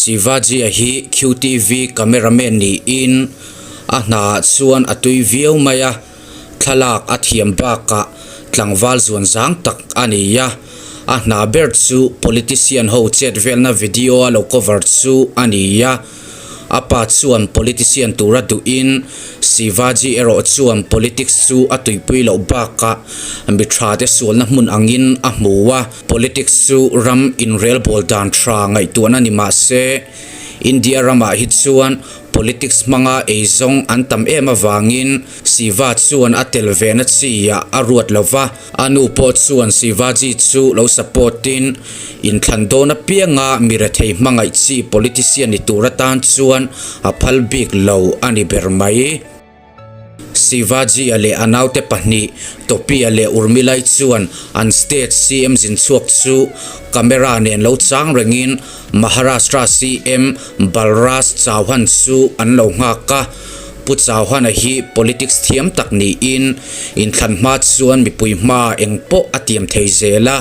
Shivaji-a hi QTV cameraman niin a hnaah chuan a tui viau mai a, thlalak a thiam bakah tlangval zuan zang tak a ni a, a hna ber chu politician ho chet velna video a lo cover chu a ni a. A pa chuan politician tura duhin Shivaji erawh chuan politics chu a tuipui loh bakah mi tha te sualna hmun angin a hmu a. Politics chu ram inrelbawl dan tha ngaihtuahna ni mah se, India ramah hi chuan politics hmanga eizawng an tam em avangin Shiva chuan a tel ve na chi ah a ruat lo va, a nu pawh chuan Shivaji chu lo support in inthlan dawn apianga mi rethei hmangaih chi politician ni tur atan chuan a phal bik lo a ni ber mai. Shivaji-a leh a naute pahnih Topi-a leh Urmila-i chuan an state CM zin chhuak chu camera nen lo chang rengin Maharashtra CM Balraj Chauhan chu an lo nghak a. Pu Chauhan-a hi politics thiam tak niin inthlan hma chuan mipui hma eng pawh a tiam thei zel a.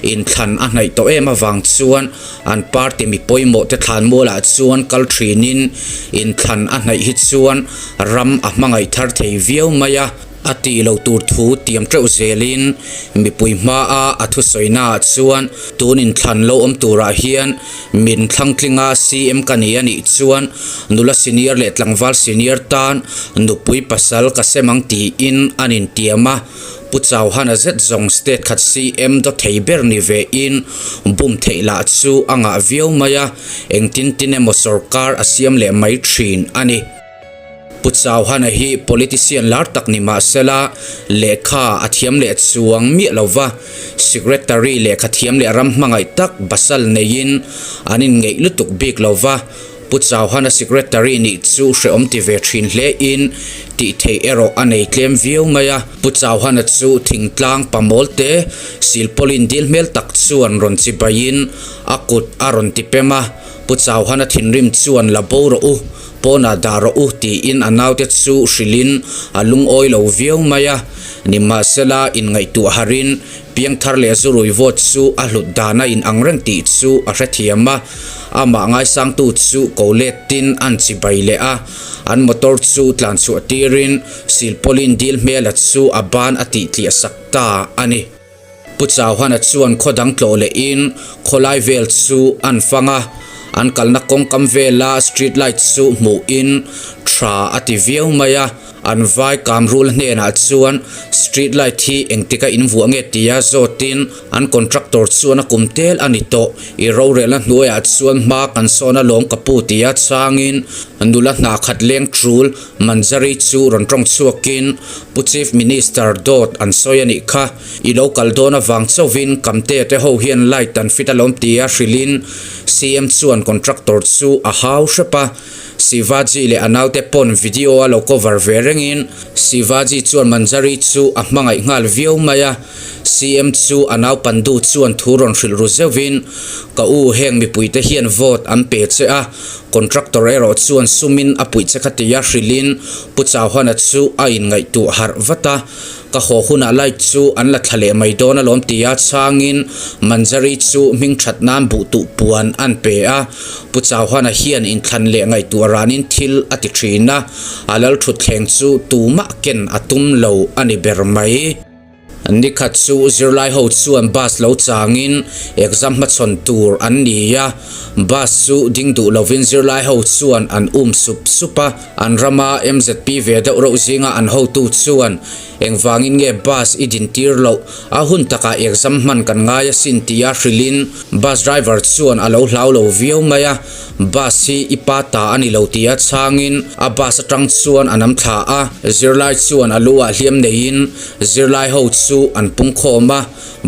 Inthlan a hnaih tawh em avang chuan an party mi pawimawh te thlan mualah chuan kal thinin inthlan a hnaih hi chuan ram a hmangaih thar thei viau mai a. A tih loh tur thu tiam teuh zelin mipui hmaa a thusawi-naah chuan tun inthlan lo awm turah hian min thlangtlinga CM ka ni a nih chuan nula senior leh tlangval senior tan nupui pasal ka sem ang tiin an intiam a. Pu Chauhana zet zawng state khat CM dawt thei ber ni vein bum theih lah chu a ngah viau mai a, engtin tin emaw sorkar a siam leh mai thin a ni. Pu Chauhana hi politician lar tak ni mah sela, lehkha a thiam leh chuang miah lo va, secretary lehkha thiam leh ram hmangaih tak basal neiin an inngeih lutuk bik lo va, Pu Chauhana secretary nih chu hrehawm ti ve thin hle in tih theih erawh a nei tlem viau mai a. Pu Chauhana chu thingtlang pamawl te silpawlin dil hmel tak chuan rawn chibaiin a kut a rawn ti pem a, Pu Chauhana thinrim chuan la bo rawh u, Pawnah dah rawh u tiin a naute chu hrilhin a lungawi lo viau mai a, nimahsela inngaihtuah harin piangthar leh zurui vote chu a hlut dan a inang reng tih chu a hrethiam a, amah ngaisangtu chu ko letin an chibai leh a, an motor chu tlan chhuah tirin silpawlin dil hmela chu a ban a tihtliah sak ta a ni. Pu Chauhana chuan khaw dang tlawh lehin khawlai vel chu an fang a, an kalna kawngkam vela street light chu hmuhin tha a ti viau mai a, an vai Kamrul hnenah chuan street light hi engtika in vuah nge tia zawtin an contractor chuan a kum tel a ni tawh, i rorelna hnuaiah chuan hma kan sawn alawm ka pu tia changin nula hna khat leng tul Manjari chu rawn tawng chhuakin Pu Chief Minister dawt an sawi a nih kha. I lo kal dawn avang chauhin Kamte te ho hian light an fit alawm tia hrilhin CM chuan contractor chu a hau hrep a. Shivaji leh a naute pawn video a lo cover ve rengin Shivaji chuan Manjari chu a hmangaih nghal viau mai a. CM chu a nau Pandu chuan thu rawn hrilh ru zeuhin Ka u heng mipuite hian vote an pe che a, contractor erawh chuan sumin a puih che kha tia hrilhin Pu Chauhana chu a inngaihtuah harh vat a. Ka haw hunah light chu an la thla leh mai dawn alawm tia chhangin Manjari chu hming that nan buh tuh puan an pe a. Pu Chauhana hian inthlan leh ngaihtuah ranin thil a ti thin a, a lal thutthleng chu tumah ken a tum lo a ni ber mai. Nikhat chu zirlai ho chuan bus lo changin exam hmachhawn tur an ni a, bus chu ding duh lovin zirlai ho chuan an um sup sup a, an rama MZP ve deuh reuh zinga an hotu chuan engvangin nge bus i din tir loh, a hun takah exam hman kan ngai asin tia hrilhin bus driver chuan a lo hlau lo viau mai a. Bus hi i pa ta a ni lo tia chhangin a bus atang chuan a nam thla a, zirlai chuan a lu ah hliam neiin zirlai ho chu an pung khawm a,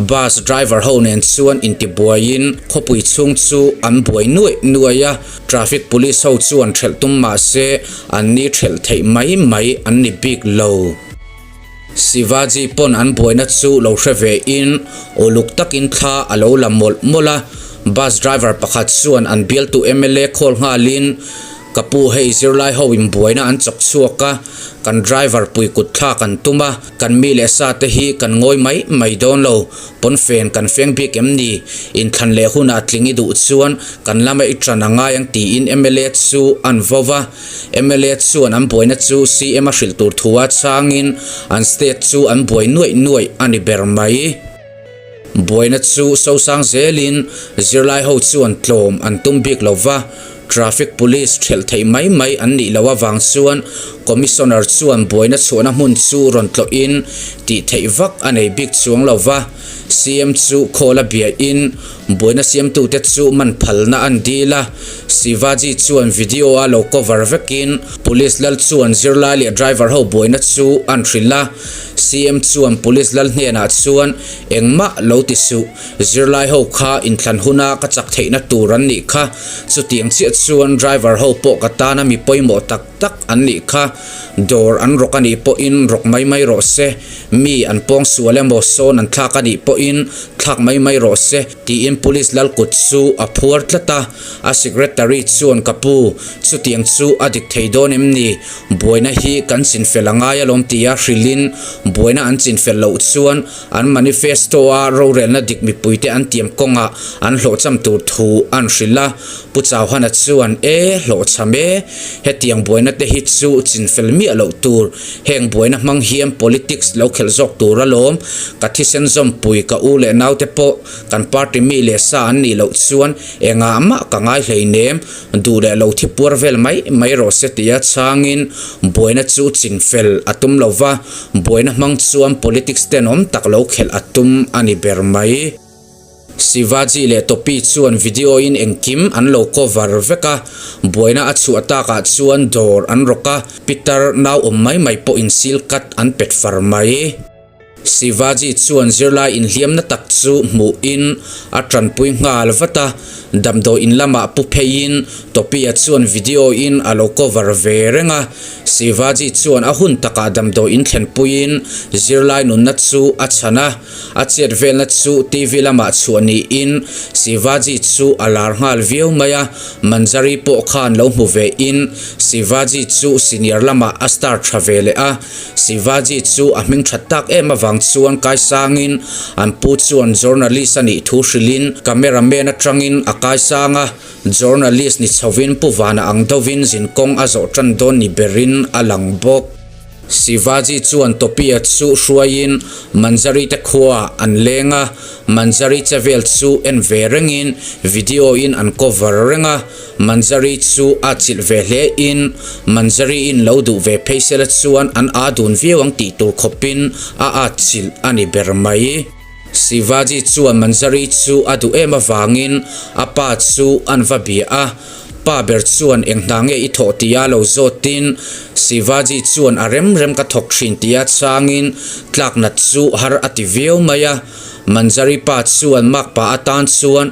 bus driver ho nen chuan intibuaiin khawpui chhung chu an buai nuaih nuaih a, traffic police ho chuan thelh tum mah se an ni thelh theih mai mai an ni bik lo. Shivaji pawn an buaina chu lo hre ve in uluk takin thla a lo la mawlh mawlh a, bus driver pakhat chuan an bialtu mla call nghalin Ka pu hei zirlai ho in buaina an chawk chhuak a, kan driver pui kut thlak an tum a, kan mi leh sa te hi kan ngawi mai mai dawn lo, pawnfen kan feng bik em ni? Inthlan leh hunah tling i duh chuan kan lama i ṭan a ngai ang tiin mla chu an vo va. Mla chuan an buaina chu CM a hrilh tur thua changin an state chu an buai nuaih nuaih a ni ber mai. Buaina chu sosang zelin zirlai ho chuan tlawm an tum bik lo va, traffic police ṭhelh theih mai mai an nih loh avang chuan Commissioner chuan buaina chhuahna hmun chu rawn tlawhin tih theih vak a nei bik chuang lo va, CM chu call a biahin buaina siamtute chu man phalna an dil a, Shivaji chuan video a lo cover vekin police lal chuan zirlai leh driver ho buaina chu an hrilh a. CM chuan Police lal hnenah chuan engmah lo ti suh, zirlai ho kha inthlan huna ka chak theihna tur an nih kha, chutiang chiah chuan driver ho pawh ka tana mi pawimawh tak tak an nih kha, dawr an rawk a nih pawhin rawk mai mai rawh se, mi an pawng sual emaw sawn an thlak a nih pawhin thlak mai mai rawh se, tiin Police lal kut chu a phuar tlat a, a secretary chuan ka pu, chutiang chu a dik thei dawn em ni? Buaina hi kan chinfel a ngai alawm tia hrilhin buaina an chinfel loh chuan an manifesto-a rorelna dik mipuite an tiam kawngah an hlawhcham tur thu an hrilh a. Pu Chauhana chuan, E, hlawhchham e, hetiang buaina te hi chu chinfel miah loh tur, heng buaina hmang hian politics lo khelh zawk tur alawm, ka thisen zawmpui ka u leh naute pawh kan party mi leh sa an nih loh chuan engah mah ka ngai hleinem, Duh leh lo thi puar vel mai mai rawh se tia chhangin buaina chu chinfel a tum lo va, buaina hmang chuan politics tenawm tak lo khelh a tum a ni ber mai. Shivaji leh Topi chuan video in engkim an lo cover vek a, buaina a chhuah takah chuan dawr an rawk a, pitar nau awm mai mai pawhin seal cut an pet far mai. Shivaji chuan zirlai inhliamna tak chu hmuhin a tanpui nghal vat a, damdawi in lamah pu pheiin Topiya chuan video in a lo cover ve reng a. Shivaji chuan a hun takah damdawi in thlenpuiin zirlai nunna chu a chhan a, a chet velna chu TV lamah chhuah niin Shivaji chu a lar nghal viau mai a, Manjari pawh khan lo hmu vein Shivaji chu senior lamah a star tha ve leh a. Shivaji chu a hming that tak em avang chuan kaisangin an pu chuan journalist a nih thu hrilhin cameraman atangin a kaisang a, journalist ni chhovin Pu Vana ang deuhin zinkawng a zawh tan dawn ni berin a lang bawk. Shivaji chuan Topiya chu hruaiin Manjari te khuaah an leng a, Manjari che vel chu en ve rengin video in an cover reng a, Manjari chu a chilh ve hle in Manjari in lo duh ve phei sela chuan an aa dun viau ang tih tur khawpin a at chilh a ni ber mai. Shivaji chuan Manjari chu a duh em avangin a pa chu an va bia a, pa ber chuan eng hna nge i thawh tia lo zawtin Shivaji chuan a rem rem ka thawk thin tia changin tlaknat chu har a ti viau mai a. Manjari pa chuan makpa atan chuan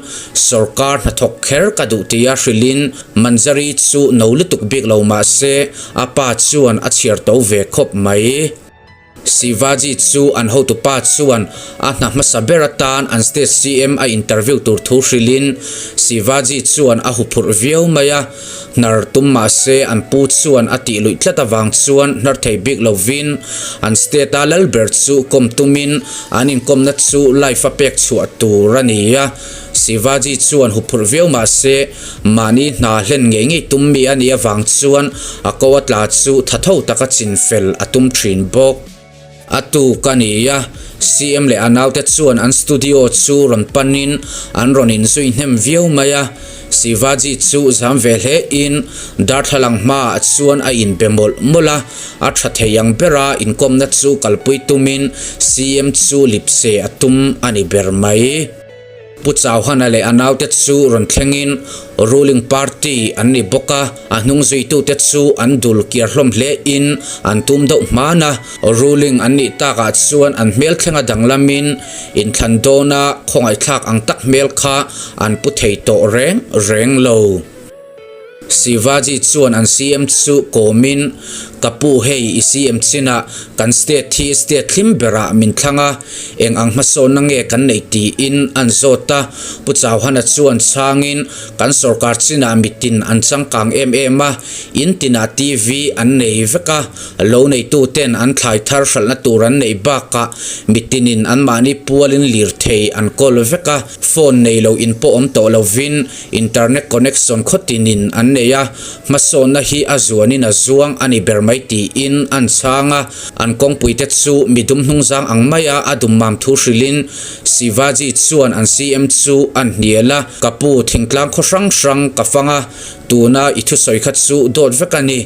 sawrkar hnathawk kher ka duh tia hrilhin Manjari chu no lutuk bik lo mah se a pa chuan a chhiar to ve khawp mai. Shivaji chu an hotu pa chuan a hna hmasa ber atan an state CM a interview tur thu hrilhin Shivaji chuan a huphurh viau mai a, Hnar tum mah se an pu chuan a tih luih tlat avang chuan hnar thei bik lovin an state a lal ber chu kawm tumin an inkawmna chu live a pek chhuah tur a ni a. Shivaji chuan huphurh viau mah se mahni hna hlen ngei ngei tum mi a nih avang chuan a ko a tla chu tha tho taka chinfel a tum thin bawk. A tuk a ni a, CM leh a naute chuan an studio chu rawn panin an rawn inzui hnem viau mai a. Shivaji chu zam ve hle in darthlalang hmaah chuan a inbe mawlh mawlh a, a tha thei ang bera inkawmna chu kalpui tumin CM chu lipse a tum a ni ber mai. Pu Chauhana leh a naute chu rawn thlengin ruling party an ni bawk a, a hnung zuitute chu an dul kiar hlawm hle in an tum deuh hman a, ruling an nih takah chuan an hmel thlenga danglamin inthlan dawna khawngaihthlak ang tak hmel kha an pu thei tawh reng reng lo. Shivaji chuan an CM chu kawmin, Ka pu hei i CM chinah kan state hi state hlim berah min thlang a, eng ang hmasawnna nge kan neih tiin an zawt a. Pu Chauhana chuan chhangin, Kan sorkar chinah mitin an changkang em em a, in tinah TV an nei vek a, lo neituten an thlai thar hralhna tur an neih bakah mitinin anmahni pualin lirthei an kawl vek a, phone nei lo in pawh awm tawh lovin Internet connection khawtinin an nei a, hmasawnna hi a zuanin a zuang a ni ber mai tiin an chhang a, an kawngpuite chu midum hnungzang ang maia a dum mam thu hrilhin Shivaji chuan an CM chu an hnial a, Ka pu, thingtlang khaw hrang hrang ka fang a, tuna i thusawi kha chu dawt vek a ni,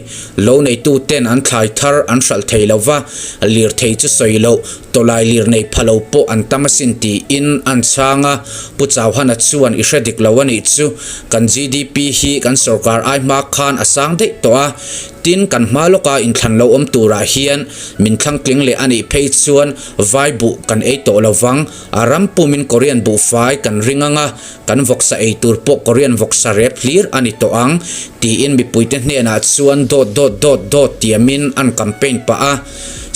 lo neituten an thlai thar an hralh thei lo va, lirthei chu sawi loh Tawlai lir nei pha lo pawh an tam asin tiin an chhang a, Pu Chauhana chuan i hre dik lo a nih chu, kan GDP hi kan sorkar ai hma khan a sang daih tawh a, tin kan hma lawka inthlan lo awm turah hian min thlang tling leh a nih phei chuan vai buh kan ei tawh lo vang, a ram pumin Korean buhfai kan ring ang a, kan vawksa ei tur pawh Korean vawksa rep hlir a ni tawh ang tiin mipuite hnenah chuan dawt dawt dawt dawt tiamin an campaign pah a.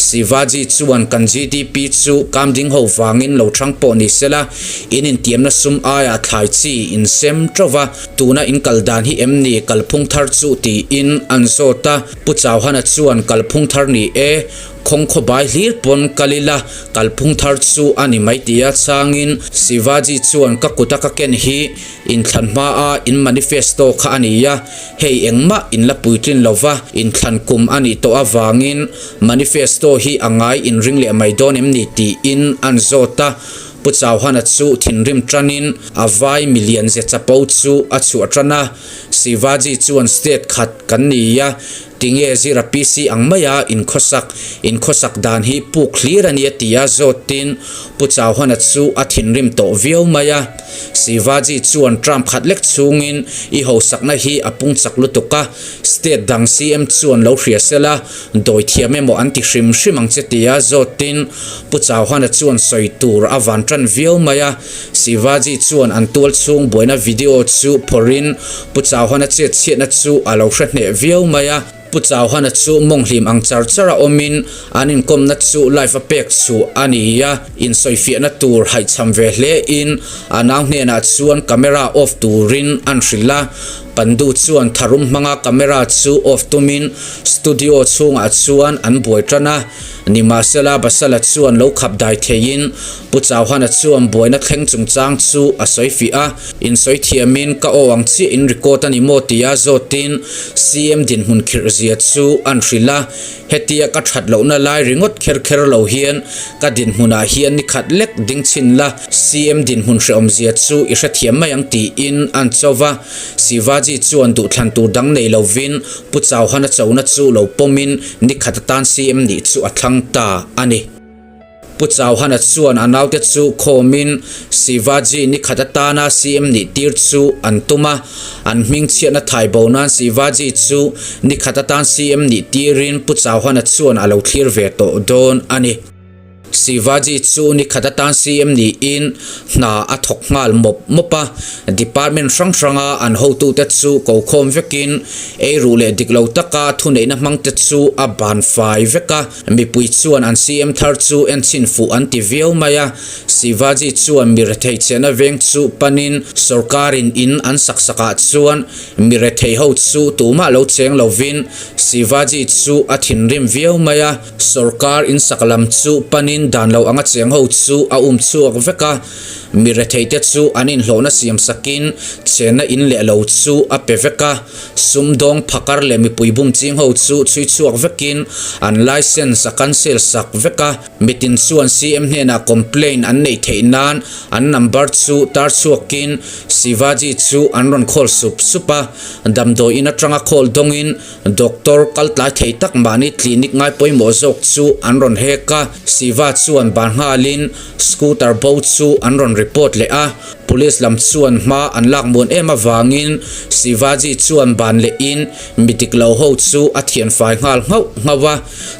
Shivaji chuan kan GDP chu kamding ho vangin lo thang pawh ni sela, in intiamna sum aia thlai chi in sem teuh va, tuna in kal dan hi em ni kalphung thar chu tiin an zawt a. Pu Chauhana chuan kalphung thar ni e, khawng khawbai hlir pawn kal ila, kalphung thar chu a ni mai tia changin Shivaji chuan ka kuta ka ken hi Inthlan hmaa in manifesto kha a ni a, hei engmah in la puitlin lo va, inthlan kum a nih tawh avangin manifesto hi a ngai inring leh mai dawn em ni tiin an zawt a. Pu Chauhana chu thinrim tanin a vai milian ze chapo chu a chhuah tan a, Shivaji chuan state khat kan ni a, tinge zira PC ang maia inkhawsak, inkhawsak dan hi puk hlir a nia tia zawtin Pu Chauhana chu a thinrim tawh viau mai a. Shivaji chuan Trump khat lek chhungin i hosakna hi a pung chak lutuk a, state dang CM chuan lo hria sela, dawi thiam emaw an ti hrim hrim ang che tia zawtin Pu Chauhana chuan sawi tur a van tan viau mai a. Shivaji chuan an tual chhung buaina video chu phawrhin Pu Chauhana chet chhiatna chu a lo hre hneh viau mai a. Pu Chauhana chu mawnghlim ang char char a awmin an inkawmna chu live a pek chhuah a ni a, insawifiahna tur haihchham ve hle in a nau hnenah chuan camera off turin an hrilh a, Pandu chuan tharum hmanga camera chu off tumin studio chhungah chuan an buai tan a, nimahsela Basala chuan lo khap dai theiin Pu Chauhana chuan buaina thleng chungchang chu a sawifiah a. Insawi thiamin ka aw ang chiah in record a ni maw tia zawtin CM dinhmun khirh zia chu an hrilh a, hetia ka that lohna lai ringawt kher kher lo hian ka dinhmunah hian ni khat lek ding chhin la, CM dinhmun hrehawm zia chu i hrethiam mai ang tiin an cho va. Shivaji chuan duhthlan tur dang nei lovin Pu Chauhana chona chu lo pawmin ni khat atan CM nih chu a thlang ta a ni. Pu Chauhana chuan a naute chu khawmin Shivaji ni khat atana CM nih tir chu an tum a, an hming chhiatna thai bo nan Shivaji chu ni khat atan CM nih tirin Pu Chauhana chuan a lo thlir ve tawh dawn a ni. Shivaji chu ni khat atan CM niin hna a thawk nghal mawp mawp a, department hrang hranga an hotute chu ko khawm vekin eiruh leh dik lo taka thuneihna hmangte chu a ban fai vek a. Mipui chuan an CM thar chu enchhin fuh an ti viau mai a, Shivaji chuan mi rethei chehna veng chu panin sorkarin in an sak sakah chuan mi rethei ho chu tumah lo cheng lovin Shivaji chu a thinrim viau mai a, sorkar in sak lam chu panin dan lo anga cheng ho chu a um chhuak vek a, mi rethei te chu an inhlawhna siam sakin chehna in leh lo chu a pe vek a. Sumdawng phakar leh mipui bum ching ho chu chhui chhuak vekin an licence a cancel sak vek a, mitin chuan CM hnenah complaint an neih theih nan an number chu tar chhuakin Shivaji chu an rawn call sup sup a, damdawi in atanga call dawngin doctor kal tlai thei tak mahni clinic ngai pawimawh zawk chu an rawn hek a, Shiva chuan ban nghalin scooter bo chu an rawn report leh a, police lam chuan hma an lak muan em avangin Shivaji chuan ban lehin mi dik lo ho chu a thianfai nghal nghauh nghauh a,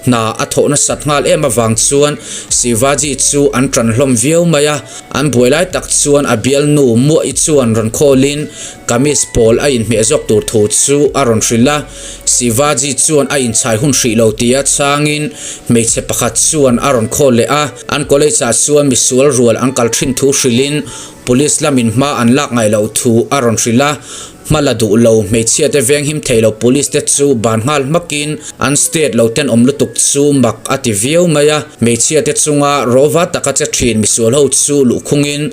hna a thawh nasat nghal em avang chuan Shivaji chu an tan hlawm viau mai a, an buai lai tak chuan a bialnu Mua'i chuan rawn khawlin kamis pawl a inhmeh zawk tur thu chu a rawn hrilh a. Shivaji chuan a inchhai hun hrih lo tia chhangin hmeichhe pakhat chuan a rawn khawl leh a, an college ah chuan misual rual an kal thin thu hrilhin police lamin hma an lak ngaih loh thu a rawn hrilh a, hma la duh lo hmeichhia te venghim thei lo police te chu ban nghal hmakin an state lo tenawm lutuk chu mak a ti viau mai a, hmeichhia te chunga rawva taka che thin misual ho chu luhkhungin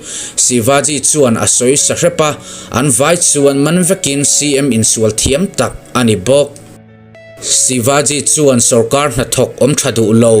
Shivaji chuan a sawi sa hrep a. An vai chuan man vekin CM insual thiam tak a ni bawk. Shivaji chuan sorkar hnathawk awm tha duh lo,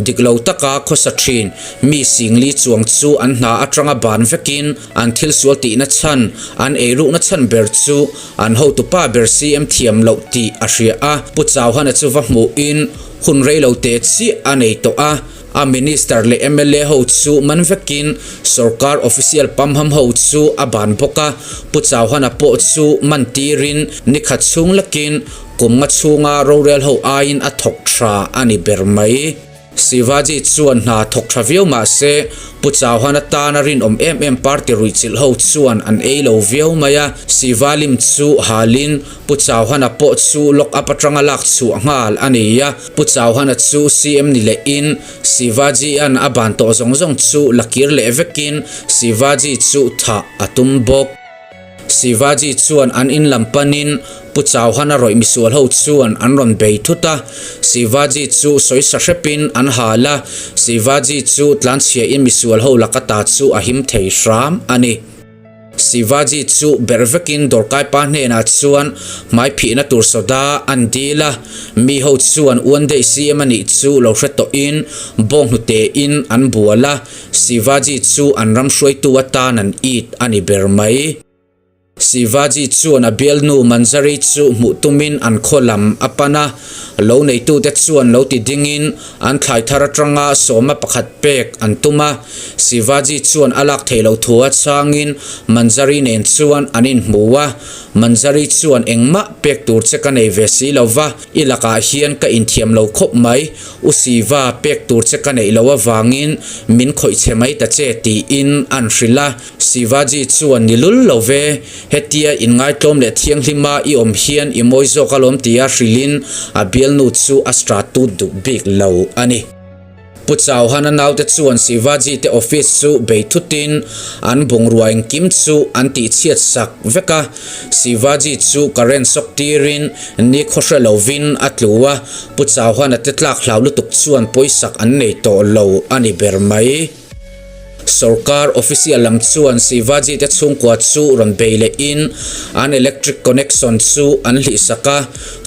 dik lo taka khawsa thin mi singli chuang chu an hna atanga ban vekin an thil sual tihna chhan, an eirukna chhan ber chu an hotupa ber CM thiam loh tih a hria a. Pu Chauhana chu va hmuhin hun reilo te chiah a nei tawh a. A Minister leh mla ho chu man vekin sorkar official pamham ho chu a ban bawk a, Pu Chauhana pawh chu man tirin nikhat chhung lakin kum nga chhunga rorel ho aiin a thawk tha a ni ber mai. Shivaji chuan hna thawk tha viau mah se Pu Chauhana tana rinawm em em party ruihchilh ho chuan an ei lo viau mai a, Shivalim chu halin Pu Chauhana pawh chu lock up atanga lak chhuah nghal a ni a, Pu Chauhana chu CM ni lehin Shivaji-a'n a ban tawh zawng zawng chu la kir leh vekin Shivaji chu thah a tum bawk. Shivaji chuan an in lam panin Pu Chauhana rawih misual ho chuan an rawn bei thut a, Shivaji chu sawi sa hrepin an hal a, Shivaji chu tlanchhiain misual ho laka ta chu a him thei hram a ni. Shivaji chu berh vekin dawrkai pa hnenah chuan hmai phihna tur soda an dil a, mi ho chuan uan daih CM a nih chu lo hre tawhin bawng hnute in an bual a, Shivaji chu an ram hruaitu atan an it a ni ber mai. Shivaji chuan a bialnu Manjari chu hmuh tumin an khaw lam a pan a, lo neitute chuan lo ti dingin An thlai thar atanga sawma pakhat pek an tum a, Shivaji chuan a lak theih loh thu a chhangin Manjari nen chuan an inhmu a, Manjari chuan engmah pek tur che ka nei ve si lo va, i lakah hian ka inthiam lo khawp mai, U Shiva pek tur che ka neih loh avangin min khawih chhe mai ta che tiin an hrilh a, Shivaji chuan ni lul lo ve, hetia inngaitlawm leh thianghlima i awm hian i mawi zawk alawm tia hrilhin a bialnu chu a stratut duh bik lo a ni. Pu Chauhana naute chuan Shivaji te office chu bei thutin an bungrua engkim chu an tihchhiat sak vek a, Shivaji chu current shock tirin ni khawhre lovin a tlu a, Pu Chauhana te tlak hlau lutuk chuan pawisak an nei tawh lo a ni ber mai. Sorkar official lam chuan Shivaji te chhungkua chu rawn bei lehin an electric connection chu an hlihsak a,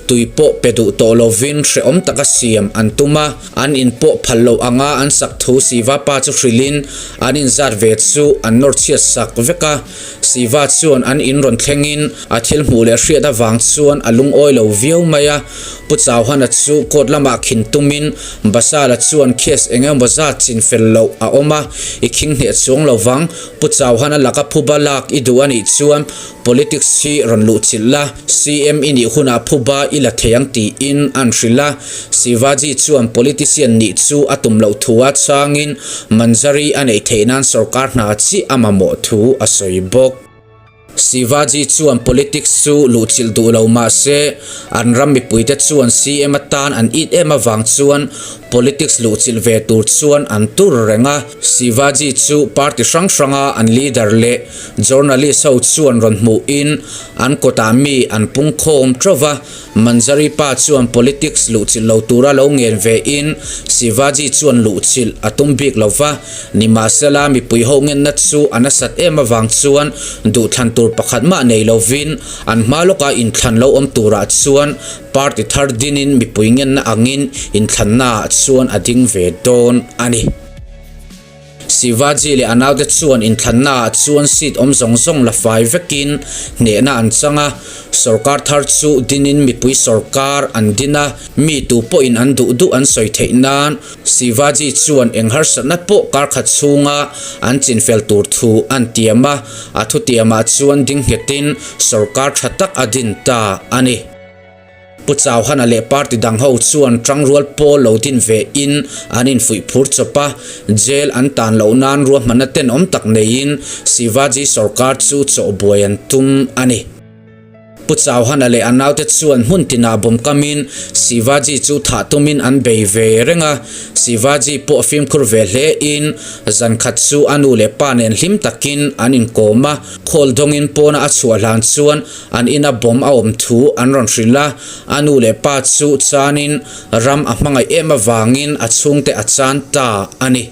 tui pawh pe duh tawh lovin hrehawm taka siam an tum a, an in pawh phal loh anga an sak thu Shiva pa chu hrilhin an inzat ve chu an nawr chhiat sak vek a. Shiva chuan an in rawn thlengin a thil hmuh leh hriat avang chuan a lungawi lo viau mai a, Pu Chauhana chu court lamah khin tumin Basala chuan case eng emaw zat chin fel loh a awm a, i khing hneh chuang lo vang. Pu Chauhana laka phuba lak i duh a nih chuan politics hi rawn luh chilh la, CM i nih hunah phuba i la thei ang tiin an hrilh a. Shivaji chuan politician nih chu a tum loh thu a changin Manjari a neih theih nan sorkar hna chiah a mamawh thu a sawi bawk. Shivaji chuan politics chu luhchilh duh lo mah se, an ram mipuite chuan CM atan an it em avang chuan politics luhchilh ve tur chuan an tur reng a. Shivaji chu party hrang hranga an leader leh journalist ho chuan rawn hmuhin an kawtah mi an pungkhawm teuh va. Manjari pa chuan politics luhchilh lo tura lo ngen ve in Shivaji chuan luhchilh a tum bik lo va, nimahsela mipui ho ngenna chu a nasat em avang chuan duhthlan tur pakhat mah nei lovin an hma lawka inthlan lo awm turah chuan party thar dinin mipui ngenna angin inthlannaah chuan a ding ve dawn a ni. Shivaji leh a naute chuan inthlannaah chuan seat awm zawng zawng la fai vekin hnehna an chang a, sorkar thar chu dinin mipui sorkar an din a, mi tu pawhin an duh duh an sawi theih nan Shivaji chuan eng harsatna pawh kar khat chhunga an chinfel tur thu an tiam a, a thutiamah chuan ding nghetin sorkar tha tak a din ta a ni. Pu Chauhana leh party dang ho chuan tangrual pawl lo din ve in an infuih phur chawp a, jail an tan loh nan ruahmanna tenawm tak neiin Shivaji sorkar chu chawhbuai an tum a ni. Pu Chauhana leh a naute chuan hmun tinah bawm kamin Shivaji chu thah tumin an bei ve reng a, Shivaji pawh fimkhur ve hle in zan khat chu a nu leh pa nen hlim takin an inkawm a, khawl dawngin pawna a chhuah hlan chuan An ina bomb a awm thu an rawn hrilh a, a nu leh pa chu chanin ram a hmangaih em avangin a chhungte a chan ta a ni.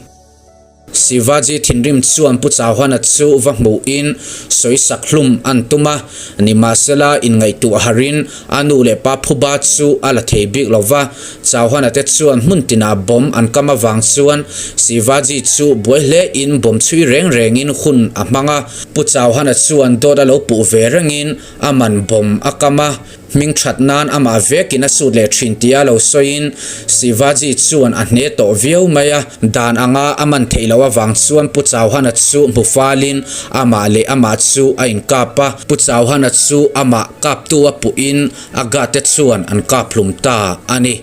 Shivaji thinrim chuan Pu Chauhana chu va hmuhin sawisak hlum an tum a, nimahsela inngaihtuah harin a nu leh pa phuba chu a la thei bik lo va, Chauhana te chuan hmun tinah bomb an kam avang chuan Shivaji chu buai hlein bomb chhui reng rengin hun a hmang a. Pu Chauhana chuan dawt a lo puh ve rengin a man bomb a kam a, hming that nan amah vekin a sut leh thin tia lo sawiin Shivaji chuan a hne tawh viau mai a, dan anga a man theih loh avang chuan Pu Chauhana chu hmu falin amah leh amah chu a inkap a, Pu Chauhana chu amah kaptu a puhin a gate chuan an kap hlum ta a ni.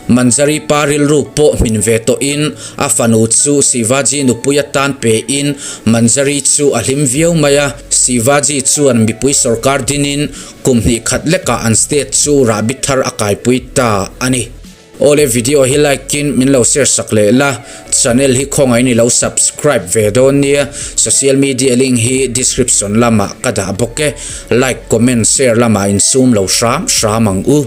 Manjari pa rilru pawh hmin ve tawhin a fanu chu Shivaji nupui atan pein Manjari chu a hlim viau mai a. Shivaji chuan mipui sorkar dinin kum hnih khat lekah an state chu rahbi thar a kaipui ta a ni. Awle video hi like in min lo share sak leh la, channel hi khawngaih in i lo subscribe ve dawn nia, social media link hi description lamah ka dah bawk e, like comment share lamah insum lo hram hram ang u.